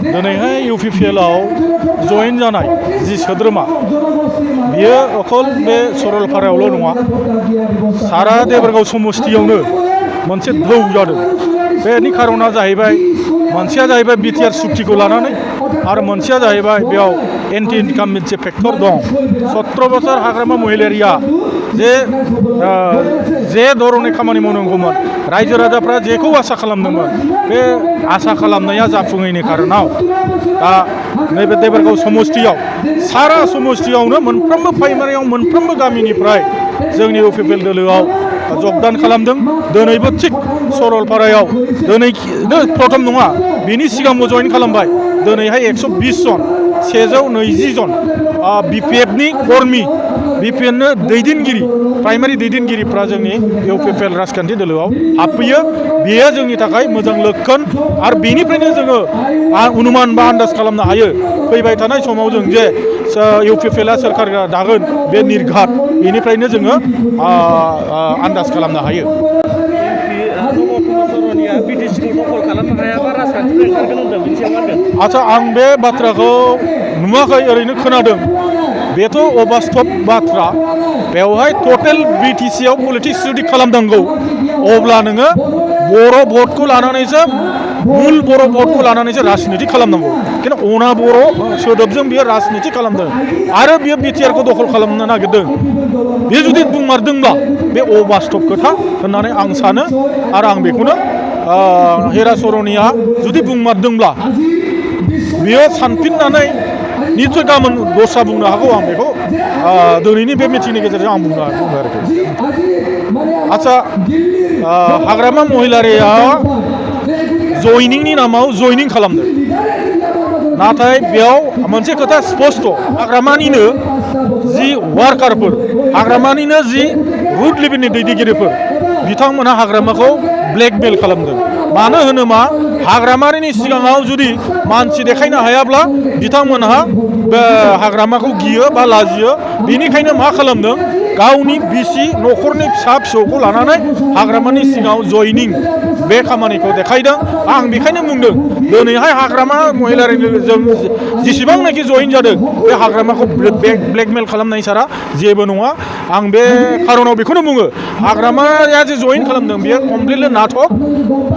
दिनैहाय इउपिपिएलआव जयेन जानाय जि सोद्रोमा बियो अकल बे सरलपारायावल' नङा सारा देबरगाव समस्तियावनो मोनसे धौ जादों। बेनि खारना जाहैबाय मोनसेया जाहैबाय बिटिआर सुक्तिखौ लानानै आरो मोनसेया जाहैबाय बेयाव एन्टि इनकाम्बेन्सि फेक्टर दं। 17 बोसोर हाग्रामा महिलारिया जे धरनै खामानि मावनांगौमोन रायजो राजाफ्रा जेखौ आसा खालामदोंमोन बे आसा खालामनाया जाफुङैनि खारनाव दा नैबे देबरगाव समस्तियाव सारा समस्तियावनो मोनफ्रोमबो प्राइमारियाव मोनफ्रोमबो गामिनिफ्राय जोंनि इउपिपिएल दोलोआव जगदान खालामदों। दिनैबो थिग सरलपारायाव दिनैनो प्रथम नङा बिनि सिगांबो जयेन खालामबाय। दिनैहाय 120 जन 120 जन बिपिएफनि कर्मी बिपिएफनो दैदेनगिरि प्राइमारि दैदेनगिरिफ्रा जोंनि इउपिपिएल राजखान्थि दोलोआव हाबफैयो। बेयो जोंनि थाखाय मोजां लक्षण आरो बेनिफ्रायनो जोङो अनुमान बा आन्दाज खालामनो हायो फैबाय थानाय समाव जों जे इउपिपिएलआ सोरखार दागोन बे निर्घात बेनिफ्रायनो जोङो आन्दाज खालामनो हायो। आच्छा आं बे बाथ्राखौ नुवाखै ओरैनो खोनादों। बेथ' अबास्तब बाथ्रा। बेवहाय टटेल बिटिसिआव पलिटिक्स जुदि खालामनांगौ अब्ला नोङो बर' भटखौ लानानैसो मुल बर' भटखौ लानानैसो राजनिति खालामनांगौ। खिन्थु अना बर' सोदोबजों बियो राजनिति खालामदों आरो बियो बिटिआरखौ दखल खालामनो नागिरदों। बे जुदि बुंमारदोंब्ला बे अबास्तब खोथा होननानै आं सानो आरो आं बेखौनो हेरा सरनिया जुदि बुंमारदोंब्ला बियो सानफिननानै निसय गाबोन दस्रा बुंनो हागौ। आं बेखौ दिनैनि बे मिटिंनि गेजेरजों आं बुंनो आरोखि। आच्छा हाग्रामा महिलारिया जयनिंनि नामाव जयनिं खालामदों नाथाय बेयाव मोनसे खोथा स्पष्ट हाग्रामानिनो जि वार्कारफोर हाग्रामानिनो जि रुट लेभेलनि दैदेनगिरिफोर बिथांमोनहा हाग्रामाखौ ब्लेकमेल खालामदों। मानो होनोबा हाग्रामानि सिगाङाव जुदि मानसि देखायनो हायाब्ला बिथांमोनहा बे हाग्रामाखौ गियो बा लाजियो। बेनिखायनो मा खालामदों गावनि बिसि न'खरनि फिसा फिसौखौ लानानै हाग्रामानि सिगाङाव जयनिं बे खामानिखौ देखायदों। आं बेखायनो बुंदों दिनैहाय हाग्रामा महिलारिजों जेसेबांनाखि जयेन जादों बे हाग्रामाखौ ब्लेकमेल खालामनाय सारा जेबो नङा। आं बे खारनाव बेखौनो बुङो हाग्रामाया जे जयेन खालामदों बेयो कमप्लिटलि नाटक।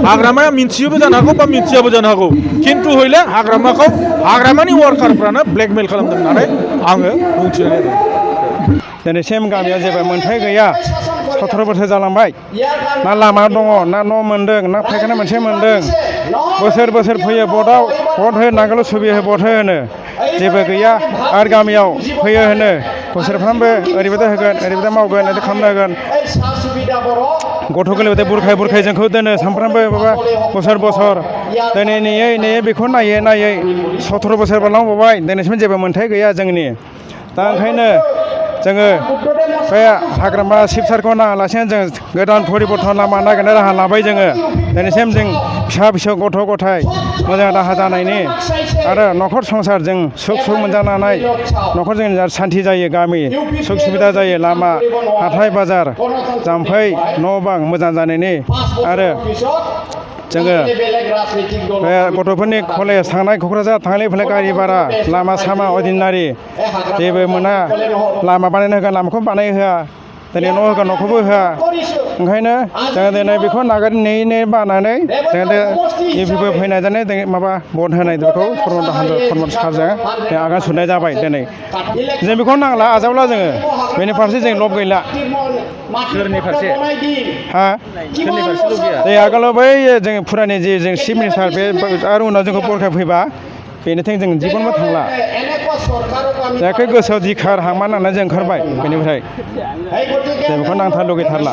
हाग्रामाया मिथियोबो जानो हागौ बा मिथियाबो जानो हागौ खिन्थु हयले हाग्रामाखौ हाग्रामानि वार्कारफ्रानो ब्लेकमेल खालामदों होननानै आङो बुंथिनाय जादों। दिनैसिम गामियाव जेबो मोनथाय गैया। 17 बोसोर जालांबाय ना लामा दङ ना न' मोनदों ना फायखाना मोनसे मोनदों। बोसोर बोसोर फैयो भटआव भट हो नांगोल सुबि हो भट होनो जेबो गैया आरो गामियाव फैयो होनो बोसोरफ्रामबो ओरैबायदि होगोन ओरैबायदि मावगोन ओरैबायदि खालामनो होगोन। गथ' गोरलैबाथाय बुरखाय जोंखौ दोनो सानफ्रामबो माबा बोसोर बोसोर दिनै नेयै बेखौ नायै 17 बोसोर बारलांबावबाय दिनैसिम जेबो मोनथाय गैया जोंनि। दा ओंखायनो जोङो बे हाग्रामा सिबसारखौ नाङालासिनो जों गोदान परिबर्तन लामा नागिरनो राहा लाबाय। जोङो दिनैसिम जों फिसा फिसौ गथ' गथाय मोजां राहा जानायनि आरो न'खर संसार जों सुख मोनजानानै न'खरजों सान्थि जायो गामि सुख सुबिदा जायो लामा हाथाय बाजार जाम्फै न' बां मोजां जानायनि आरो जोङो बे गथ'फोरनि कलेज थांनाय क'क्राझार थांलाय फैलाय गारि भारा लामा सामा अर्डिनारि जेबो मोना। लामा बानायनो होगोन लामाखौ बानायहोआ दिनै न' होगोन न'खौबो होआ। ओंखायनो जोङो दिनै बेखौ नागारनो बानानै जोङो इउपिपिएल फैनायजोंनो माबा भट होनायखौ फर्मल सारजों आगान सुरनाय जाबाय। दिनै जों बेखौ नांला आजावला जोङो बेनि फारसे जों लब गैला। सोरनि फारसे हा सोरनि फारसे लब गैया। जों आगोलाव बै जों फुरानि जे जों चिफ मिनिस्टार बे आरो उनाव जोंखौ बरखाय फैबा बेनिथिं जों जिबनबो थांला। जायखौ गोसोआव दिखार हांमा होननानै जों ओंखारबाय बेनिफ्राय जों बेखौ नांथार लुगैथारला।